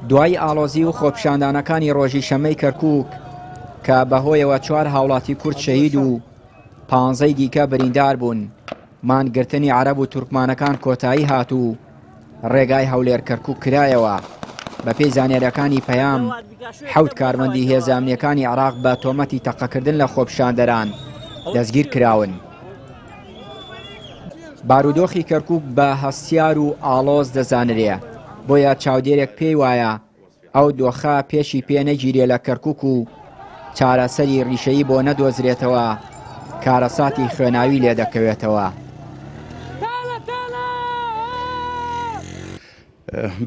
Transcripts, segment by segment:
دوای ئاڵۆزی و خۆپیشاندانەکانی ڕۆژی شەممەی کەرکووک کە بەهۆیەوە چوار هاوڵاتی کورد شەهید و پانزەی دیکە بریندار بوون، مانگرتنی عەرەب و تورکمانەکان کۆتایی هات و ڕێگای هەولێر کەرکوک کرایەوە. بەپێی زانیاریەکانی پەیام، حەوت کارمەندی هێزە ئەمنیەکانی عێراق بە تۆمەتی تەقەکردن لە خۆپیشاندەران دەستگیر کراون. بارودۆخی کەرکوک بە هەستیار و ئاڵۆز دەزانرێ، بۆیە چاودێرێک پێی وایە ئەو دۆخە پێشی پێ نەگیرێ لە کەرکوک و چارەسەری ڕیشەیی بۆ نەدۆزرێتەوە، کارەساتی خوێناوی لێ دەکەوێتەوە.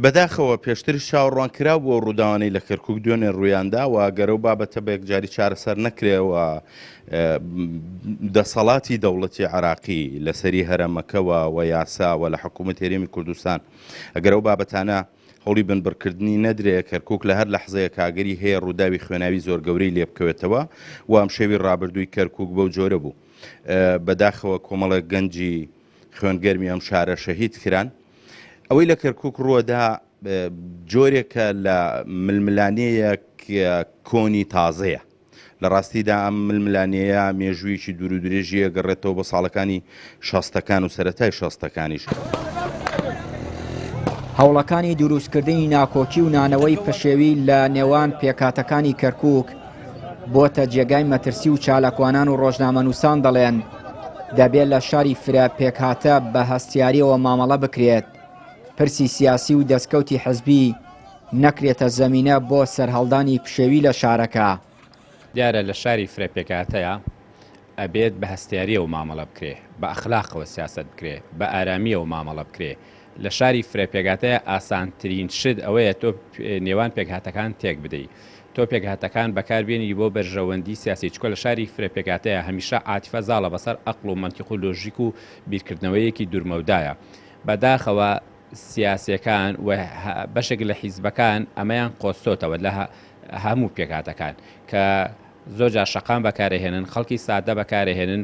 بەداخەوە پێشتریش چاوەڕوانکراو بوو ئەو ڕووداوانەی لە کەرکوک دوێنێ ڕوویاندا و گەر ئەو بابەتە بە یەکجاری چارەسەر نەکرێ و دەسەڵاتی دەوڵەتی عێراقی لەسەری هەرەمەکەوە و یاسا و لە حکوومەت هەرێمی کوردستان ئەگەر ئەو بابەتانە هەوڵی بنبڕکردنی نەدرێ، کەرکوک لە هەر لەحزەیەک ئاگری هەیە ڕووداوی خوێناوی زۆر گەورەی لێ بکەوێتەوە و ئەم شەوی ڕابردووی کەرکوک بەو جۆرە بوو. بەداخەوە کۆمەڵێک گەنجی خوێنگەرمی ئەم شارە شەهید کران. ئەوەی لە کەرکوک ڕووەدا جۆرێکە لە ململانێیەک کۆنی تازەیە. لە ڕاستیدا ئەم ململانێیە مێژوویەکی دوور و درێژی ئەگەڕێتەوە بۆ ساڵەکانی شەستەکان و سەرەتای شەستەکانیش. هەوڵەکانی دروستکردنی ناکۆکی و نانەوەی پەشێوی لە نێوان پێکهاتەکانی کەرکووک بۆتە جێگای مەترسی و چالاکوانان و ڕۆژنامەنووسان دەڵێن دەبێت لە شاری فرە پێکهاتە بە هەستیاریەوە مامەڵە بکرێت پرسی سیاسی و دەستکەوتی حزبی نەکرێتە زەمینە بۆ سەرهەڵدانی پشێوی لە شارەکە. دیارە لە شاری فرە پێکهاتەیا ئەبێت بە هەستیاریەوە مامەڵە بکرێ، بە ئەخلاقەوە سیاسەت بکرێ، بە ئارامیەوە مامەڵە بکرێ. لە شاری فرە پێکهاتەیا ئاسانترین شت ئەوەیە تۆ نێوان پێکهاتەکان تێک بدەی. تۆ پێکهاتەکان بەکار بێنی بۆ بەرژەوەندی سیاسی، چونکە لە شاری فرە پێکهاتەیا هەمیشە عاتیفە زاڵە بەسەر ئەقڵ و مەنتیق و لۆژیک و بیرکردنەوەیەکی دوورمەودایە. بەداخەوە سیاسیەکان و بەشێک لە حیزبەکان ئەمەیان قۆستۆتەوە لە هەموو پێکهاتەکان کە زۆر جار شەقام بەکارهێنن خەڵکی سادە بەکارهێنن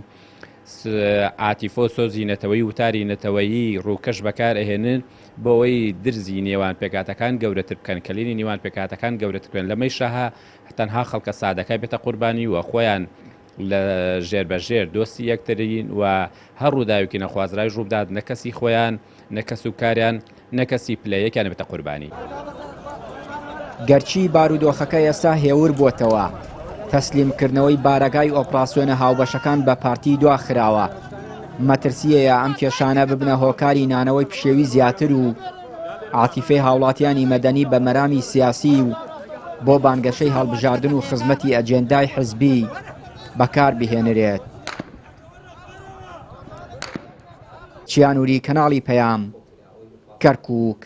عاتیفۆ سۆزی نەتەوەی وتاری نەتەوەیی ڕووکەش بەکارئەهێنن بۆ ئەوەی درزی نێوان پێکاتەکان گەورەتر بکەن کەلێنی نێوان پێکاتەکان گەورەتر بکەن لەمەیشا تەنها خەڵکە سادەکە بێتە قوربانی و خۆیان لە ژێر بە ژێر دۆستی یەکترین و هەر ڕووداوێکی نەخوازراویش ڕووبدات نە کەسی خۆیان، نە کەسوکاریان، نە کەسی پلە یەکیان دەبێتە قوربانی. گەرچی بارودۆخەکە ئێستا هێور بووەتەوە، تەسلیمکردنەوەی بارەگای ئۆپراسیۆنە هاوبەشەکان بە پارتی دواخراوە، مەترسییەیە ئەم کێشانە ببنە هۆکاری نانەوەی پشێوی زیاتر و عاتیفەی هاوڵاتیانی مەدەنی بە مەرامی سیاسی و بۆ بانگەشەی هەڵبژاردن و خزمەتی ئەجێندای حزبی بەکار بهێنرێت. چیانوری کەناڵی پەیام، کەرکوک.